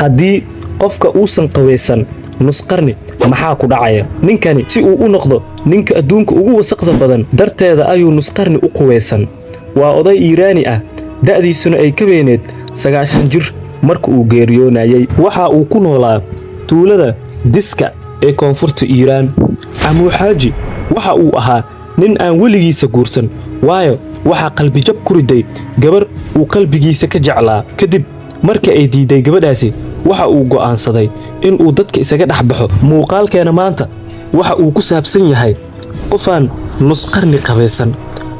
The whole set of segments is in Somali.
Haddii qofka uusan qaweysan nusqarni, maxaa ku dhacaya ninkani? Si uu u noqdo ninka adduunka ugu wasaqda badan darteeda ayuu nusqarni u quweysan. Waa oday Iiraani ah, da'diisuna ay ka weyneed 90 jir marka uu geeriyoonayay. Waxa uu ku noolaa tuulada Diska ee koonfurta Iiraan. Camuuxaaji waxa uu ahaa nin aan weligiisa guursan, waayo waxaa qalbijab ku riday gabar uu qalbigiisa ka jeclaa. Kadib marka ay diiday gabadhaasi, waxa uu go'aansaday inuu dadka isaga dhex baxo. Muuqaalkeena maanta waxa uu ku saabsan yahay qofaan nusqarni qabaysan.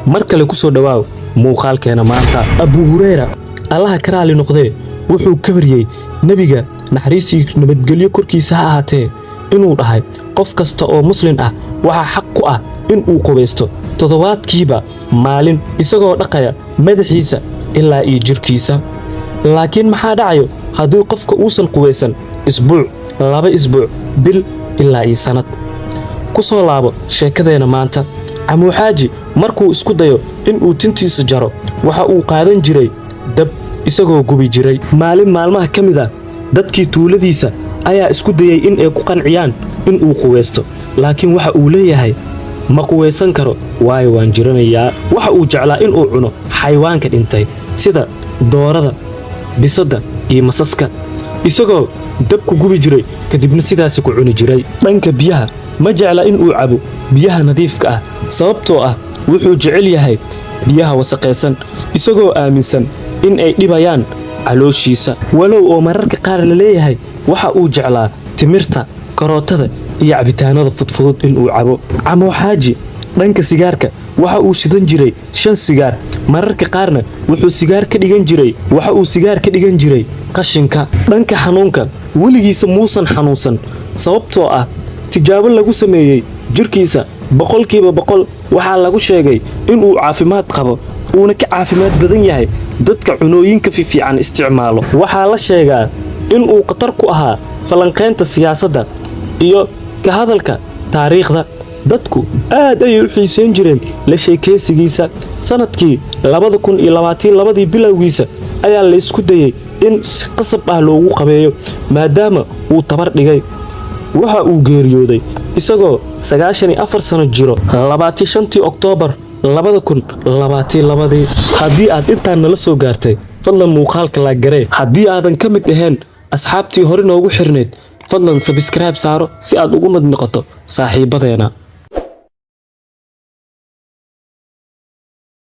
Mar kale ku soo dhowaaw muuqaalkeena maanta. Abu Hureyra, Allaha ka raali noqdee, wuxuu ka wariyey Nebiga, naxariisii nabadgelyo korkiisa ha ahaatee, inuu dhahay: "Qof kasta oo Muslin ah waxaa xaq ku ah in uu qubaysto toddobaadkiiba maalin, isagoo dhaqaya madaxiisa ilaa iyo jirkiisa." Laakiin maxaa dhacayo haddii qofka uusan qubaysan isbuuc, 2 isbuuc, bil ilaa iyo sannad? Ku soo laabo sheekadeena maanta. Camuuxaaji markuu isku dayo inuu tintiisa jaro, waxa uu qaadan jiray dab, isagoo gubi jiray. Maalin maalmaha ka mid ah, dadkii tuuladiisa ayaa isku dayey in ay ku qanciyaan inuu quweysto, laakiin waxa uu leeyahay: "Ma quweysan karo, waayo waan jiranayaa." Waxa uu jeclaa inuu cuno xayawaanka dhintay sida doorada, bisadda iyo masaska, isagoo dabku gubi jiray, kadibna sidaasi ku cuni jiray. Dhanka biyaha, ma jecla inuu cabo biyaha nadiifka ah, sababtoo ah wuxuu jecel yahay biyaha wasaqaysan, isagoo aaminsan in ay dhibayaan calooshiisa. Walow oo mararka qaar la leeyahay waxa uu jeclaa timirta, karootada iyo cabitaanada fudfudud inuu cabo. Camuuxaaji dhanka sigaarka, waxa uu shidan jiray shan sigaar. Mararka qaarna wuxuu sigaar ka dhigan jiray waxa uu sigaar ka dhigan jiray qashinka. Dhanka xanuunka, weligiisa muusan xanuunsan, sababtoo ah tijaabo lagu sameeyey jirkiisa 100% waxaa lagu sheegay inuu caafimaad qabo, uuna ka caafimaad badan yahay dadka cunooyinka fiifiican isticmaalo. Waxaa la sheegaa inuu khatar ku ahaa falanqaynta siyaasadda iyo ka hadalka taariikhda. Dadku aad ayay u xiiseyn jireen la sheekaysigiisa. Sanadkii 2022-dii bilowgiisa ayaa la isku dayey in si qasab ah loogu qabeeyo, maadaama uu tabar dhigay. Waxa uu geeriyooday isagoo 94 sano jiro, 25-tii Oktoobar 2022-dii. Haddii aad intaan nala soo gaartay, fadlan muuqaalka like garee. Haddii aadan ka mid ahayn asxaabtii hore noogu xirnayd, fadlan subscribe saaro si aad ugu mid noqoto saaxiibadeena.